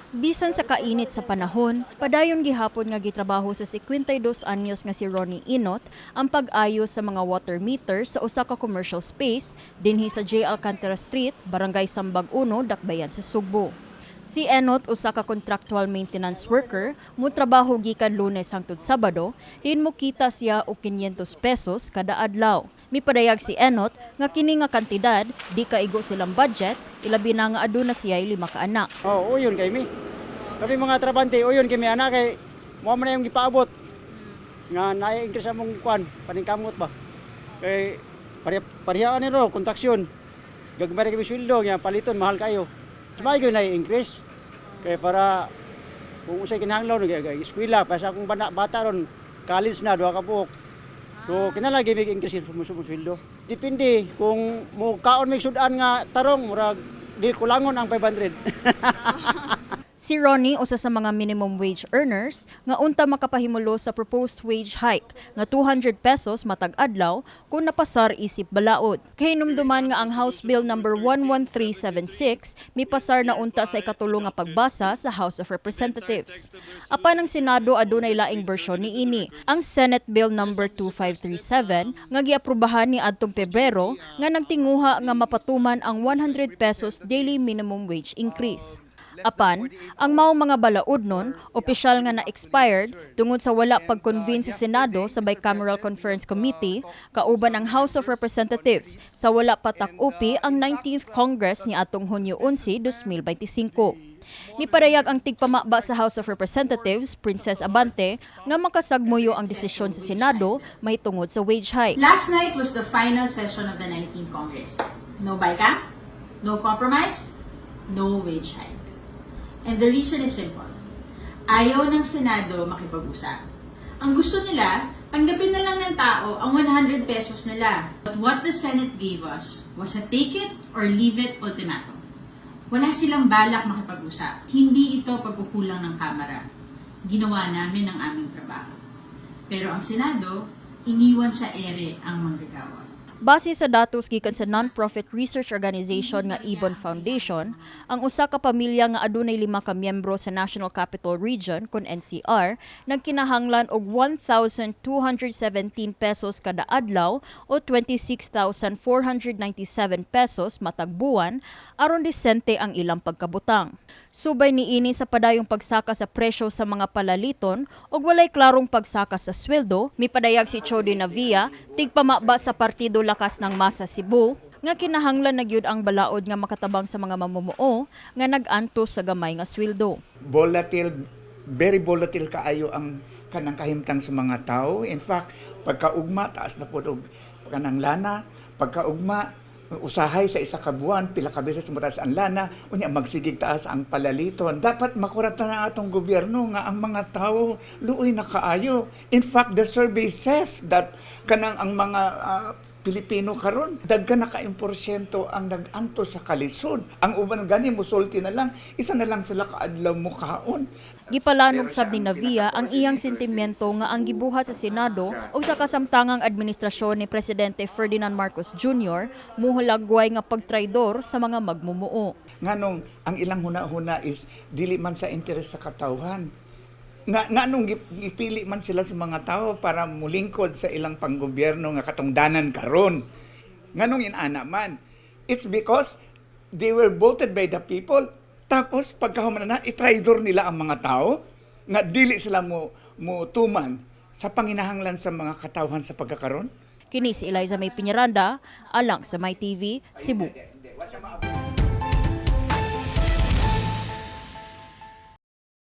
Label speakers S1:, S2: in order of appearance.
S1: Bisan sa kainit sa panahon, padayon gihapon nga gitrabaho sa 52 anyos nga si Ronnie Inot ang pag-ayos sa mga water meter sa usa ka commercial space dinhi sa J. Alcantara Street, Barangay Sambag 1, Dakbayan sa Sugbo. Si Enot, usa ka contractual maintenance worker, motrabaho gikan Lunes hangtod Sabado, din mo kita siya og 500 pesos kada adlaw. Mipadayag si Enot nga kini nga kantidad di kaigo silang budget, ilabi na nga aduna siya lima ka anak.
S2: Oh, uyon kay mi. Kami mga trabante, uyon kay mi ana kay mo man na yung gipaabot. Nga naay increase among kwan, paningkamot ba. Kay pareha pareha ani ro kontraksyon. Gagmay ra kami sweldo nga paliton mahal kayo. Mas gyud na increase. Kay para kung usay kinahanglan nag eskwela pa sa akong bana, bata ron college na duha ka buok. So kinahanglan gyud mig increase sa mong sweldo. Depende kung mo kaon mig sudan nga tarong, murag di kulangon ang 500.
S1: Si Ronnie, usa sa mga minimum wage earners nga unta makapahimulo sa proposed wage hike nga 200 pesos matag adlaw kung napasar isip balaod. Kahinumduman nga ang House Bill number 11376 mipasar na unta sa ikatulo nga pagbasa sa House of Representatives. Apan ang Senado adunay laing bersyon niini. Ang Senate Bill number 2537 nga giaprubahan ni adtong Pebrero nga nagtinguha nga mapatuman ang 100 pesos daily minimum wage increase. Apan, ang maong mga balaod nun, opisyal nga na-expired tungod sa wala pag-convene sa Senado sa Bicameral Conference Committee kauban ang House of Representatives sa wala patak-upi ang 19th Congress ni atong Hunyo 11, 2025. Mipadayag ang tigpamaba sa House of Representatives, Princess Abante, nga makasagmuyo ang desisyon sa Senado mahitungod sa wage hike.
S3: Last night was the final session of the 19th Congress. No bicam, no compromise, no wage hike. And the reason is simple. Ayaw ng Senado makipag-usap. Ang gusto nila, tanggapin na lang ng tao ang 100 pesos nila. But what the Senate gave us was a take it or leave it ultimatum. Wala silang balak makipag-usap. Hindi ito pagkukulang ng Kamara. Ginawa namin ang aming trabaho. Pero ang Senado, iniwan sa ere ang manggagawa.
S1: Base sa datos gikan sa non-profit research organization nga Ibon Foundation, ang usa ka pamilya nga adunay lima ka miyembro sa National Capital Region kon NCR nagkinahanglan og 1,217 pesos kada adlaw o 26,497 pesos matag buwan aron disente ang ilang pagkabutang. Subay niini sa padayong pagsaka sa presyo sa mga palaliton ug walay klarong pagsaka sa sweldo, mipadayag si Chody Navia, tigpamaba sa Partido Lakas ng Masa Cebu, nga kinahanglan na gyud ang balaod nga makatabang sa mga mamumuo nga nag-antos sa gamay nga sweldo.
S4: Volatile, very volatile kaayo ang kanang kahimtang sa mga tao. In fact, pagkaugma taas na pud og kanang lana, pagkaugma usahay sa isa ka buwan pila ka beses mutaas ang lana, unya magsigig taas ang palaliton. Dapat makuratan na atong gobyerno nga ang mga tao luoy na kaayo. In fact, the survey says that kanang ang mga Pilipino karon daghan na kaayong porsyento ang nag-antos sa kalisod. Ang uban gani musulti na lang, isa na lang sila kaadlaw mukaon.
S1: Gipalanog sab ni Navia ang iyang sentimento nga ang gibuhat sa Senado ug sa kasamtangang administrasyon ni Presidente Ferdinand Marcos Jr. muhulagway nga pagtraidor sa mga magmumuo.
S4: Nganong ang ilang huna-huna is dili man sa interes sa katawhan? Nganong gipili man sila sa mga tao para mulingkod sa ilang panggobyerno nga katungdanan karon? Nganong inana man? It's because they were voted by the people. Tapos pagkahuman na, itraidor nila ang mga tao nga dili sila mo tuman sa panginahanglan sa mga katawhan sa pagkakaron.
S1: Kini si Eliza May Piñaranda, alang sa My TV, Cebu.